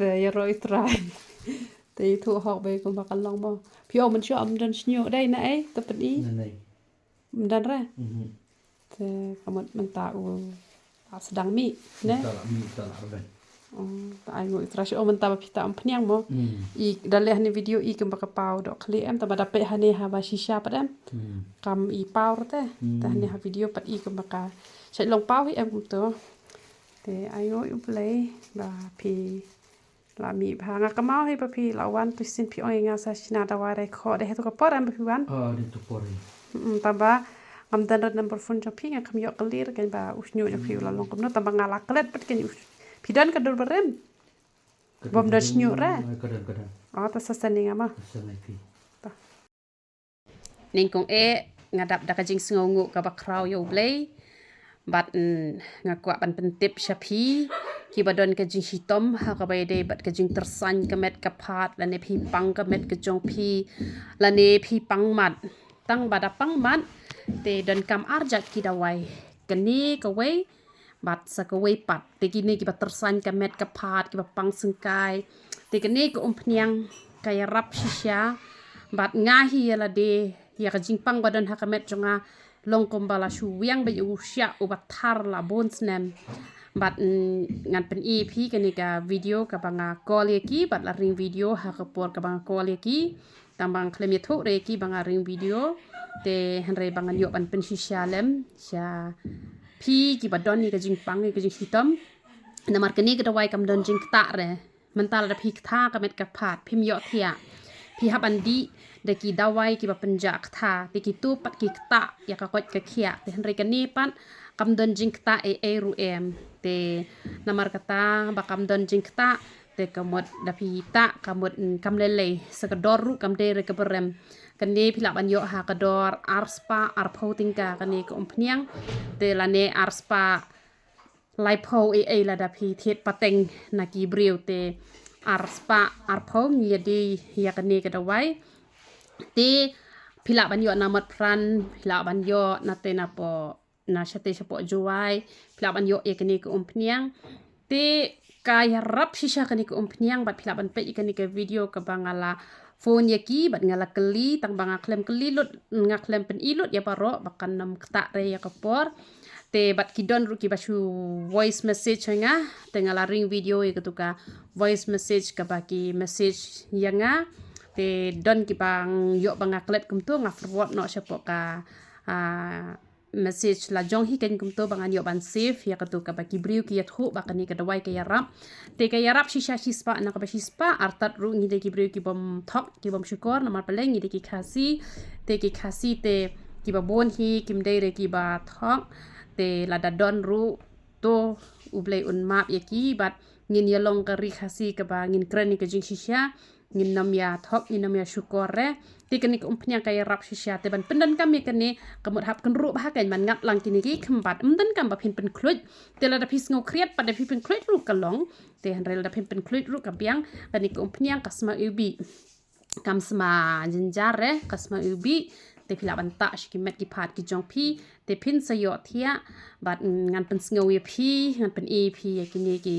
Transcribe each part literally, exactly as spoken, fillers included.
Te ïaroh i trai. Te i thuh hok ba kumba ka long mo. Phi ong mynshuwa ym don shñiuh dei na ei, te pyni. Nanei. Ym don re. Mhm. Te ka mut mynta u la sdang mih ne. Mynta la mih, mynta la rben. Oh, te ai nguh i trai shu ong mynta ba phi ta umphniang mo. Mm. I da leh hane video i kumba ka paw doh khlieh em, te ba da peit hane ha ba shisha pat em. Mm. Kam i paw rte. Mm. Te hane ha video pat i kumba ka shait long paw hi em kumto. Te ai nguh U Blei ba phi la mih bha. Nga kynmaw hi ba phi la wan tu shisien phi ong ïa nga sa shna dawai re khoh, dei ha tu ka por em ba phi wan? Ah, dei tu por hi. Mm, tang ba ngam don re number phone jong phi, nga kham ïoh kylli re kein ba u shñiuh jong phi u la long kumno, tang ba nga la klet pat kein u. Phi don ka dur barim? Ka dur barim. Bym don shñiuh re? Ka don, ka don. Oh, te sa send ïa nga ma. Sa send ïa phi. Ta. Nyngkong eh nga dap da ka jingsngewnguh kaba khraw ïa U Blei. Bad, mm, nga kwah ban pyntip sha phi kiba don ka jingshitom ha kaba ïadei bad ka jingtyrsain ka met ka phad, lane phi pang ka met ka jong phi, lane phi pang mat. Tang ba da pang mat te donkam ar jait ki dawai. Kane kawei bad sa kawei pat. Te kine kiba tyrsain ka met ka phad, kiba pang syngkai. Te kane ka umphniang ka ïarap shisha. Bad nga hi ïa lade, ïa ka jingpang ba don ha ka met jong nga long kumba la shu wiang beit u shiah uba thar la bun snem. Bad, mm, ngan pyni phi kane ka video kaba nga call ïa ki, bad la ring video ha ka por kaba nga call ïa ki. Tang ba nga khlem ïathuh re ki ba nga ring video. Te hynrei ba ngan ïoh ban pynshisha lem sha phi kiba don ïa ka jingpang ïa ka jingshitom. Namar kane ka dawai kam don jingktah re. Mynta lada phi ktah ka met ka phad, phim ïohthiah. Phi hap ban dih da ki dawai kiba pynjah ktah. Te kito pat ki ktah ïa ka koit ka khiah. Te hynrei kane pat kam don jingktah ei ei ruh em. Te namar kata ba kam don jingktah, te ka mut da phi tah ka mut, mm, kam lei lei, sa ka dor ruh kam dei re kaba rem. Kane phi lah ban ïoh ha ka dor arspah arphew tyngka kane ka umphniang. Te lane arspah laiphew ei ei lada phi thied pateng na ki briew, te arspah arphew ngi ïa die ïa kane ka dawai. Te phi lah ban ïoh na Motphran, phi lah ban ïoh na te na po na shatei shapoh Jowai, phi lah ban ïoh ïa kane ka umphniang. Te ka ïarap shisha kane ka umphniang bad phi lah ban peit ïa kane ka video kaba nga la phone ïa ki bad nga la kylli, tang ba nga khlem kylli lut, nga khlem pyni lut ïa baroh ba kan ym ktah re ïa ka por. Te bad ki don ruh kiba shu voice message ha nga, te nga la ring video ïa katu ka voice message kaba ki message ïa nga. Te don kiba ïoh ba nga klet kumto nga forward noh shapoh ka, ah, message la jong hi kane kumto ba ngan ïoh ban save ïa katu kaba ki briew ki ïathuh ba kane ka dawai ka ïarap. Te ka ïarap shisha shispah na kaba shispah, artat ruh ngi dei ki briew kibym thok kibym shukor namar balei ngi dei ki Khasi. Te ki Khasi te kiba bun hi kim dei re kiba thok. Te lada don ruh to U Blei un map ïa ki bad ngin ïa long ka ri Khasi kaba ngin kren ïa ka jingshisha. Ngin nym ïa thok, ngin nym ïa shukor re. Te kane ka umphniang ka ïarap shisha, te ban pyndonkam ïa kane ka mut hap kynruh bha kein ban ngat lang kine ki khymbat. Ym donkam ba phin pynkhluit. Te lada phi sngew khriat pat da phi pynkhluit ruh ka long. Te hynrei lada phin pynkhluit ruh ka biang, kane ka umphniang ka sma iwbih. Kam sma jynjar re, ka sma iwbih. Te phi lah ban tah sha ki met ki phad ki jong phi. Te phin sa ïohthiah bad, mm, ngan pynsngew ïa phi, ngan pyni ïa phi ïa kine ki,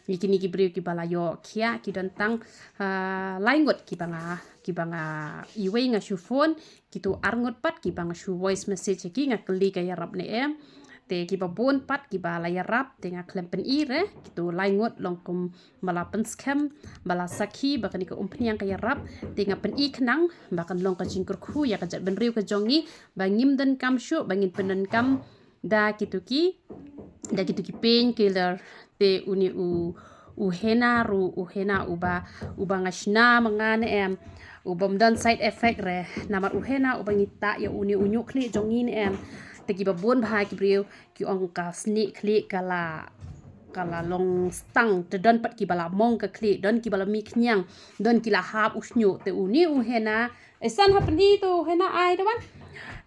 ïa kine ki briew kiba la ïohthiah, ki don tang, ah, lai ngut kiba nga, kiba nga, iwei nga shu phone, kito ar ngut pat kiba nga shu voice message ïa ki, nga kylli ka ïarap ne em. Te kiba bun pat kiba la ïarap, te nga khlem pyni re, kito lai ngut long kum ba la pynskhem, ba la sakhi ba kane ka umphniang ka ïarap. Te nga pyni khnang ba kan long ka jingkyrkhu ïa ka jaitbynriew ka jong ngi, ba ngim donkam shuh ba ngin pyndonkam da kito ki, da kito ki painkiller. Te une u, u henna ruh, u henna uba, uba nga shna ma nga ne em, ubym don side effect re. Namar u henna uba ngi tah ïa une u ñiuh khlieh jong ngi ne em, te kiba bun bha ki briew ki ong ka snieh khlieh ka la, ka la long stang. Te don pat kiba la mong ka khlieh, don kiba la mih khñiang, don ki la hap u shñiuh. Te une u henna, eh, san ha pyni to u henna ai da wan.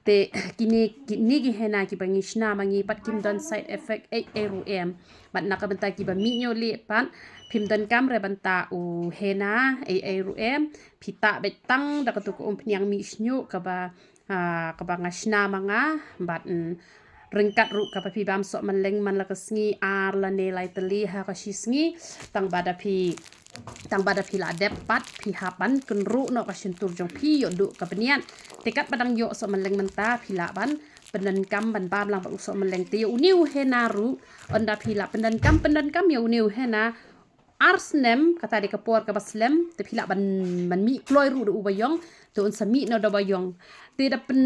Te kine, kine ki henna kiba ngi shna ma ngi pat kim don side effect ei ei ruh em. Bad na ka bynta kiba mih ñiuh lieh pat, phim donkam re ban tah u henna ei ei ruh em. Phi tah beit tang da katu ka umphniang mih shñiuh kaba, ah, kaba nga shna ma nga, bad, mm, ryngkat ruh kaba phi bam soh man leng man la ka sngi ar lane lai tylli ha ka shi sngi, tang ba da phi Tang ba da phi la dep pat phi hap ban kynruh noh ka shyntur jong phi ïoh duh ka bniat. Te katba dang ïoh sohmylleng mynta phi lah ban pyndonkam ban bam lang bad u sohmylleng. Te ïa une u hena ruh, ynda phi lah pyndonkam, pyndonkam ïa une u hena ar snem, kata dei ka por kaba slem, te phi lah ban, ban mih kloi ruh da uba ïong, te un sa mih noh da uba ïong. Te da pyn,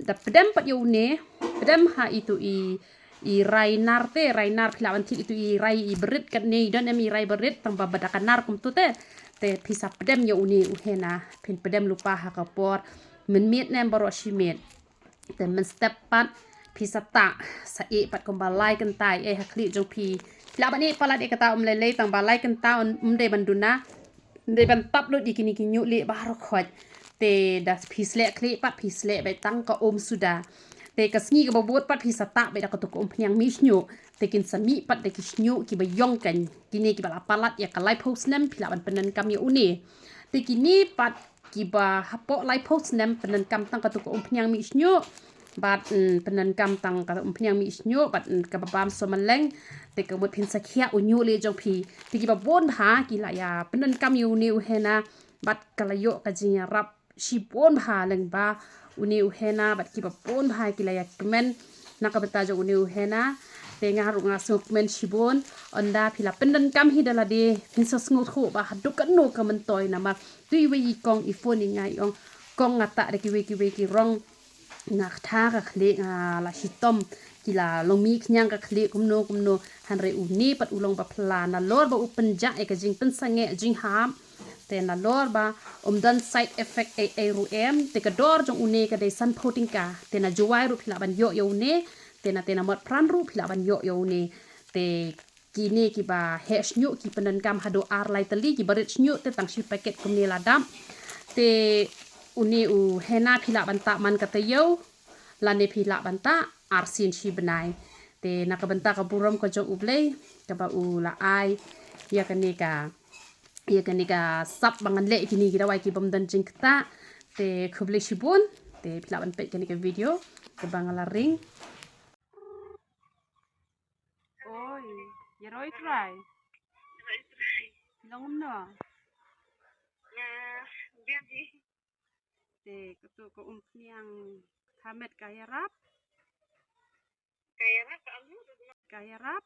da pdem pat ïa une, pdem ha itu i, i rai nar te, rai nar phi lah ban thied itu i rai i barit katne, i don em i rai barit, tang ba ba da ka nar kumtu te. Te phi sa pdem ïa une u hena, phin pdem lypa ha ka por mynmiet ne em baroh shi miet. Te mynstep pat phi sa tah, sa ïeh pat kumba lai kynta ïa ha khlieh jong phi. Phi lah ban ïeh palat ïa kata um lei lei, tang ba lai kynta um, um dei ban duna, um dei ban tap lut ïa kine ki hynñiewlieh baroh khoit. Te da phi sleh khlieh pat phi sleh beit tang ka um suda. Te ka sngi kaba bud pat phi sa tah beit da katu ka umphniang mih shñiuh. Te kin sa mih pat da ki shñiuh kiba ïong kan. Kine kiba la palat ïa ka laiphew snem phi lah ban pyndonkam ïa une. Te kine pat kiba hapoh laiphew snem pyndonkam tang katu ka umphniang mih shñiuh. Bad, mm, pyndonkam tang ka umphniang mih shñiuh bad, mm, kaba bam sohmylleng. Te ka mut phin sa khiah u hynñiewlieh jong phi. Te kiba bun bha ki la ïa pyndonkam ïa une u hena bad ka la ïoh ka jingïarap shibun bha lyngba une u hena bad kiba bun bha ki la ïa kmen na ka bynta jong une u hena. Te nga ruh nga sngewkmen shibun, ynda phi la pyndonkam hi da lade phin sa sngewthuh ba haduh katno ka myntoi namar tu iwei i kong i phone ïa nga i ong, "Kong, nga tah da kiwei kiwei ki rong na kata ka khlieh, nga la shitom, ki la long mih khñiang ka khlieh kumno kumno." Hynrei une pat u long ba phylla nalor ba u pynjah ïa ka jingpynsangeh jinghap. Te nalor ba um don side effect ei ei ruh em, te ka dor jong une ka dei sanphew tyngka. Te na Jowai ruh phi lah ban ïoh ïa une. Te na, te na Motphran ruh phi lah ban ïoh ïa une. Te kine kiba heh shñiuh ki pyndonkam haduh ar lai tylli, kiba rit shñiuh te tang shi packet kumne la dap. Te une u hena phi lah ban tah man ka taïew lane phi lah ban tah arsien shi bnai. Te na ka bynta ka burom ka jong U Blei kaba u la ai ïa kane ka, ïa kane ka sap ba ngan leh kine ki dawai ki bym don jingktah. Te khublei shibun. Te phi lah ban peit kane ka video kaba nga la ring. Oi, ïa roi trai. Long no. Te katu ka umphniang thamet ka ïarap. Ka ïarap ka alu. Ka ïarap.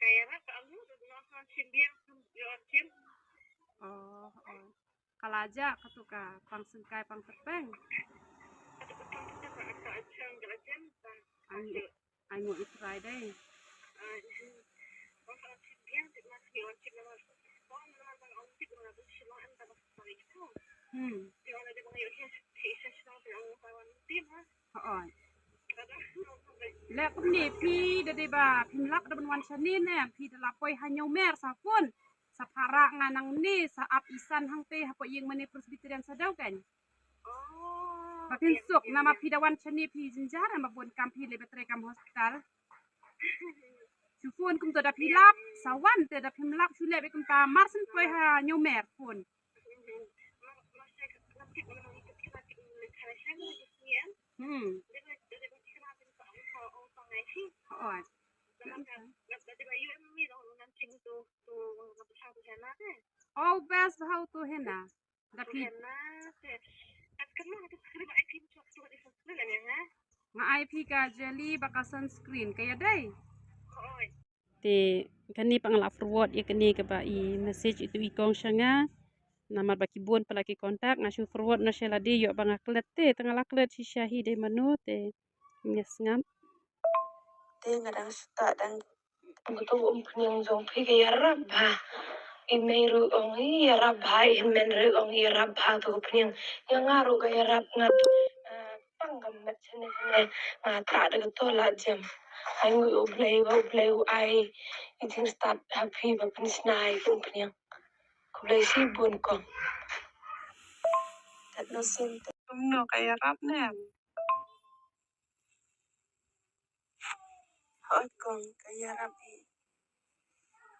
Ka ïarap ka alu, no, no, shim biang, shim biang, shim. Oh, oh. Ka la jah katu ka pang sengkai pang tyrpeng. Katu ka pang sengkai pang tyrpeng, ka la jah, ka la jah. Ai, ai, ngu i trai dei. Hmm. Hooid. Leh kumne phi da dei ba phim lah da ban wan shane ne, phi da la poi ha Hynñiewmer sa phone. Sa phara nga nangne, sa ap i san hangte hapoh ïing mane Presbyterian Shadow kan. Ba phin suk, namar phi da wan shane phi jynjar, namar bun kam phi leh ba trei kam hospital. Shu phone kumto da phi lap, sa wan te da phim lap shu leh beit kumta, mar shen poi ha Hynñiewmer phone. Hmm. Hooid. Oh, best how to hena. Da phi. Nga ai phi ka jelly bad ka sunscreen ka ïadei. Te kane pat nga la forward ïa kane kaba i message itu i kong sha nga. Namar ba ki bun palat ki contact, nga shu forward noh sha lade, ïoh ba nga klet te, te nga la klet shisha hi dei mano te. Nga sngap. Te nga dang start dang. Katu ka umphniang jong phi ka ïarap bha. I mei ruh ong i ïarap bha, i hynmen ruh ong i ïarap bha katu ka umphniang. Ïa nga ruh ka ïarap nga, eh, pang ka met shane shane. Nga tah da kato la jem. Ai ngu U Blei ba U Blei u ai i jingstad ha phi ba pynshna ïa ka umphniang. Khublei shibun kong. Tat no sim te. Kumno ka ïarap ne? Hooid kong, ka ïarap hi.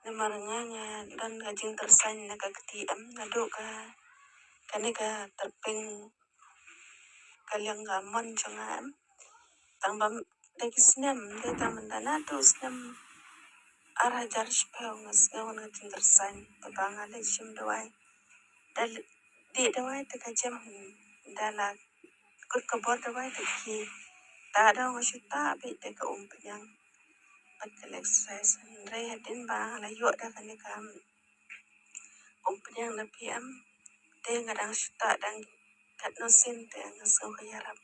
Namar nga nga don ka jingkyrshan na ka kti em, naduh ka kane ka tyrpeng ka liang ka mon jong nga em. Tang ba dei ki snem, dei tang mynta naduh snem Ar hajar shiphew nga sngew nga jingkyrsan, te ba nga leit shim dawai. Da dih dawai te ka jem, da la kut ka bor dawai te ki. Ta da nga shu ta bit da ka umpniang. Bad ka exercise, hynrei hadien ba nga la ïoh da kane ka umpniang na P M, te nga dang shu ta dang katno sien te nga sngew ka ïarap.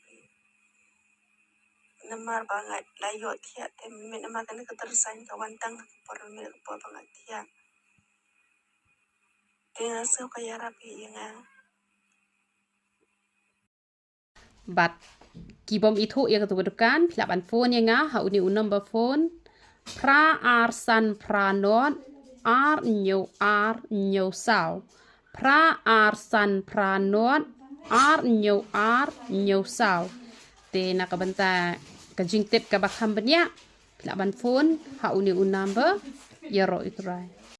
Namar ba nga la ïoh thiah te mynmiet namar kane ka kyrsan ka wan tang ka por mynmiet ka por ba nga thiah. Te nga sngew ka ïarap ïa nga. Bad ki bym ithuh ïa katu ka dukan, phi lah ban phone ïa nga ha une u number phone phra ar san phra nod ar hynñiew ar hynñiew saw. Phra ar san phra nod ar hynñiew ar hynñiew saw. Te na ka bynta ka jingtip kaba kham bniah, phi lah ban phone ha une u number. Ïaroh ïa U Trai.